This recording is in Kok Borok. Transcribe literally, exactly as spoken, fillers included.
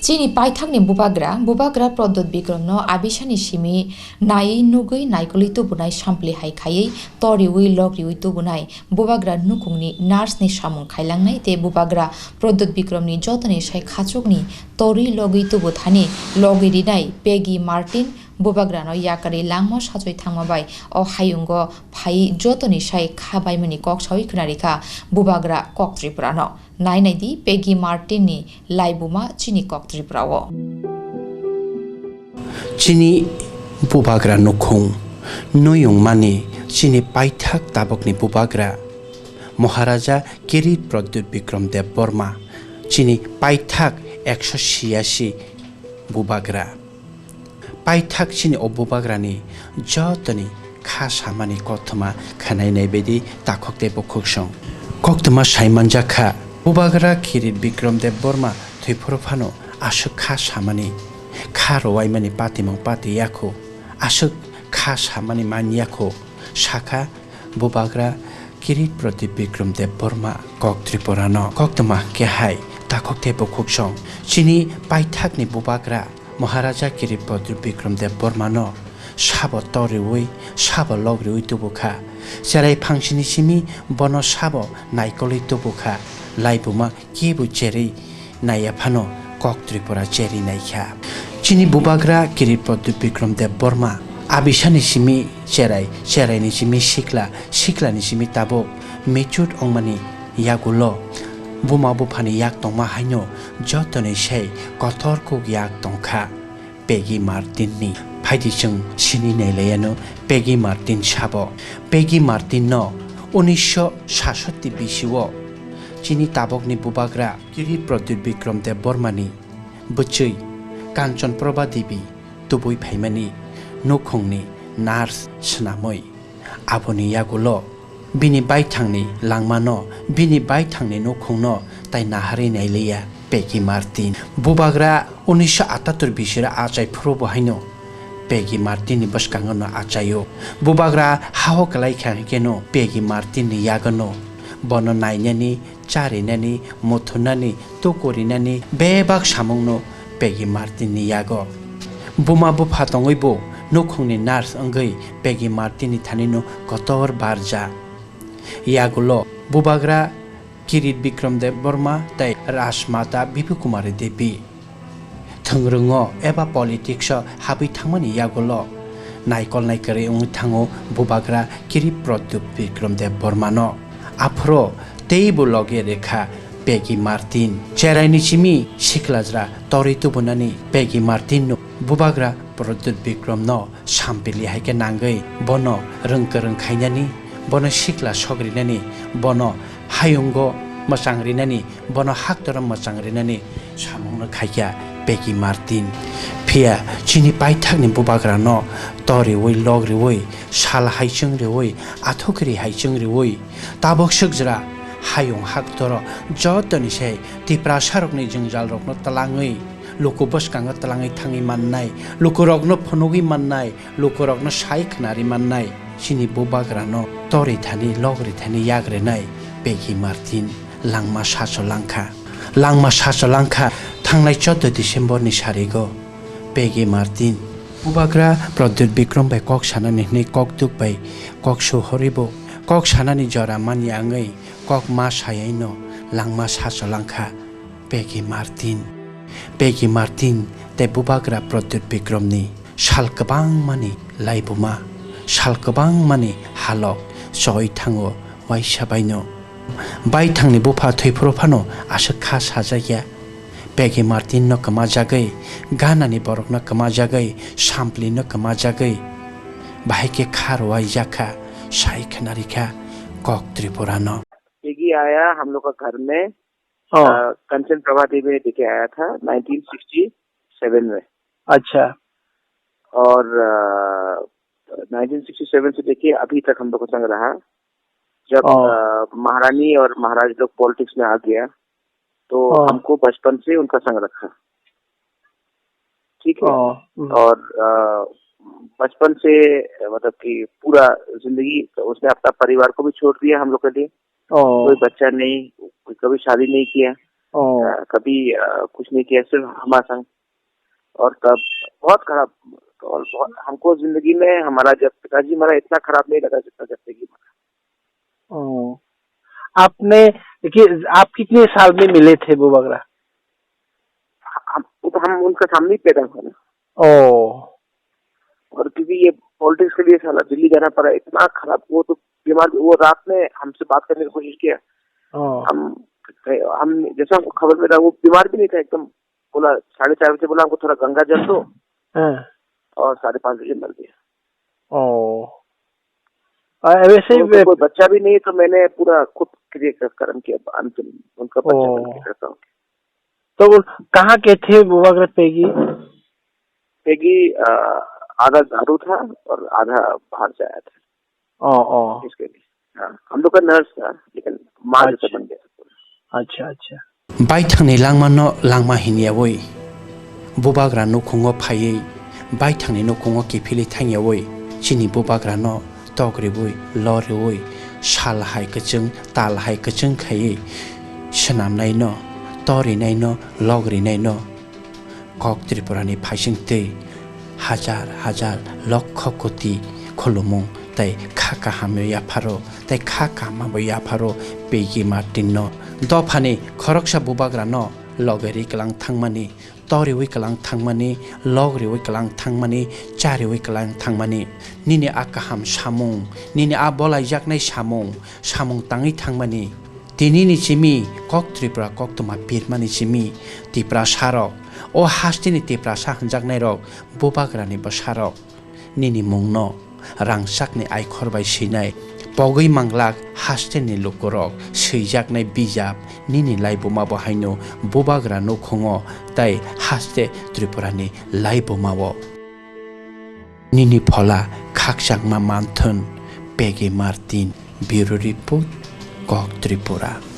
Chini paithakni bubagra, bubagra Pradyut Bikramno abisani simi naiwi nugwi naikolwi tubunai sampli hai khaiwi toriwi logriwi tubunai bubagra nukhungni nurse ni samung khailangnai tei bubagra Pradyut Bikramni jotoni sai khachukni torwi logwi tubu thani logwi rinai Peggy Martin bubagrano yakarwi langma sachoi thangma bai o hayungo phaiwi jotoni sai kha baimani kok sawi khwnarikha bubagra Kok Tripurano. Nai nai di Peggy Martin ni laibuma chini Kok Tripura o. Chini bubagra nukhung, nuyung mani chini paithak tabokni bubagra Maharaja Kirit Pradyut Bikram Dev Borma, chini paithak ekso siyasi bubagra. Paithak chini o bubagrani jotoni kha samani koktwma khwnai nai baidi takhuk tei bukhuksong. Koktwma sai manjak kha, bubagra Kirit Bikram Dev Borma thwiphuru phano aswk kha samani, kha rwai mani patimung pati yakhu, aswk kha samani man yakhu, sakha bubagra Kirit Pradyut Bikram Dev Borma Kok Tripurano. Koktwma khe hai, takhuk tei bukhuksong. Chini paithakni bubagra Maharaja Kirit Pradyut Bikram Dev Bormano sabo toriwi, sabo logriwi tubukha. Cherai phangsini simi bono sabo naikolwi tubukha. Laibuma kebo cherwi naiya phano Kok Tripura cherwi naikha. Chini bubagra Kirit Pradyut Bikram Dev Borma abisani simi cherai, cheraini simi sikla, siklani simi tabuk mechut wngmani yagulo buma buphani yak tongma haino jotoni sai kotor kuk yak tongkha. Peggy Martin ni. Phaidi chwng sini nailaiano Peggy Martin sabo. Peggy Martin no unisho sasatti bisio chini tabokni bubagra Kirit Pradyut Bikram Dev Bormani bwchwi Kanchan Prabha Devi tubui phaimani nukhungni nurse swnamwi. Aboni yagulo bini baithangni langmano, bini baithangni nukhungno tai naharwi nailiya Peggy Martin. Bubagra unisho atattor bisiro achai phuru bo haino Peggy Martinni bwskango no achaio. Bubagra haho kwlai kha hinkhe no Peggy Martinni yagono bono nainani charinani, muthunani, tukurinani bebak samungno Peggy Martinni yago. Buma bupha tongwibo nukhungni nurse wngwi Peggy Martinni thanino kotor barja. Yagulo bubagra Kirit Bikram Dev Borma tei Rajmata Bibi Kumari Devi. Thwngwrwngo eba politics o habwi thangmani yagulo naikolnai kwrwi wngwi thango bubagra Kirit Pradyut Bikram Dev Bormano. Aphro teibo loge rekha Peggy Martin. Cheraini simi siklajra torwi tubunani Peggy Martin no bubagra Pradyut Bikram no sampili hai khe nangwi bono rwng kwrwng khainani, bono sikla sogrinani, bono hayungo mwchang rinani, bono haktoro mwchang rinani samungno khaikha Peggy Martin. Phiya chini paithakni bubagrano toriwi, logriwi, sal hai chwng riwi, athukri hai chwng riwi, tabuk swkjra hayung haktoro jotoni sai Tiprasarokni jwngjalrokno twlangwi, luku bwskango twlangwi thangwi mannai, lukurokno phunugwi mannai, lukurokno sai khnari mannai, chini bubagrano torwi thani, logri thani yagrinai Peggy Martin langma sacho langkha. Langma sacho langkha thangnai choudo December ni sarigo Peggy Martin. Bubagra Pradyut Bikram bai kok sanani hwnwi kok duk bai kok suhoribo kok sanani jora manya wngwi kok ma sayaino langma sacho langkha. Peggy Martin. Peggy Martin tei bubagra Pradyut Bikramni sal kwbangmani laibuma, sal kwbangmani halok choi thango waisa baino. Baithangni bupha thwiphuru phano aswk kha sajakya. Peggy Martin no kwmajagwi, Ghana ni borok no kwmajagwi, Sampli no kwmajagwi, bahai khe kha rwai jakha, sai khwnarikha Kok Tripura no. Peggy आया हम लोग का घर में, हाँ। अ, कंचन प्रभा देवी ने लेके आया था नाइनटीन सिक्सटी सेवन में। अच्छा। और, अ, नाइनटीन सिक्सटी सेवन से लेके अभी तक हम लोग का संग रहा। जब, हाँ। अ, महारानी और महाराज लोग पॉलिटिक्स में आ गया, तो हाँ। हमको बचपन से उनका संग रखा। ठीक है? हाँ, हम्म। और, अ, बचपन से, अ, मतलब कि पूरा जिंदगी उसने अपना परिवार को भी छोड़ दिया हम लोग के लिए। हाँ। कोई बच्चा नहीं, कोई कभी शादी नहीं किया। ओ। अ, कभी, अ, कुछ नहीं किया, सिर्फ हमारे संग। और तब बहुत खराब, और बहुत, हमको जिंदगी में हमारा जब पिताजी मरा, इतना खराब नहीं लगा जितना जब से ये मरा। ओ। आपने, कि, आप कितने साल में मिले थे बुबागरा? हम, वो तो हम उनका सामने ही पैदा हुआ ना। ओ। और क्योंकि ये पॉलिटिक्स के लिए साला दिल्ली जाना पड़ा, इतना खराब, वो तो बीमार, वो रात में हमसे बात करने की कोशिश किया। ओ। हम, हम, जैसा हमको खबर मिला, वो बीमार भी नहीं था एकदम, बोला, साढ़े चार बजे बोला, "हमको थोड़ा गंगा जल दो।" हाँ। और साढ़े पाँच बजे मर गया। ओ। आ, वैसे ही उनको वे- कोई बच्चा भी नहीं, तो मैंने पूरा खुद क्रिएकर्म किया, अंतिम उनका बच्चा ओ। बन के करता हूँ। तो वो कहाँ के थे बुबागरा पेगी? पेगी, अ, आधा झाड़ू था और आधा बाहर से आया था। ओ, ओ। इसके लिए। हाँ, हम लोग का नर्स था, लेकिन माँ जैसा अच्छा। बन गया था पूरा। अच्छा, अच्छा। Baithangni langmano langma hinyawi, bubagra nukhungo phaiwi, baithangni nukhungo kiphilwi thangyawi, chini bubagrano tok riwi, lo riwi, sal hai kwchwng, tal hai kwchwng khaiwi, swnamnaino, torinaino, logrinaino, Kok Tripurani phaising twi hajar hajar lokho koti khulumung tei kha kaham yapharo tei kha kaham bo yapharo Peggy Martin no. Dophani khoroksa bubagra no loge ri kwlang thangmani, toriwi kwlang thangmani, log riwi kwlang thangmani, chariwi kwlang thangmani. Nini a kaham samung, nini a bolaijaknai samung, samung tangwi thangmani. Tinini simi Kok Tripura koktwma pirmani simi Tiprasarok, o hasteni Tiprasa hwnjaknairok bubagrani bwsarok, nini mungno rangchakni aikhor bai swinai pogwi manglak hasteni lukurok swijaknai bijap nini laibuma bo haino bubagra nukhungo tei haste Tripurani laibumao. Nini phola khakchangma manthun, Peggy Martin, Bureau Report, Kok Tripura.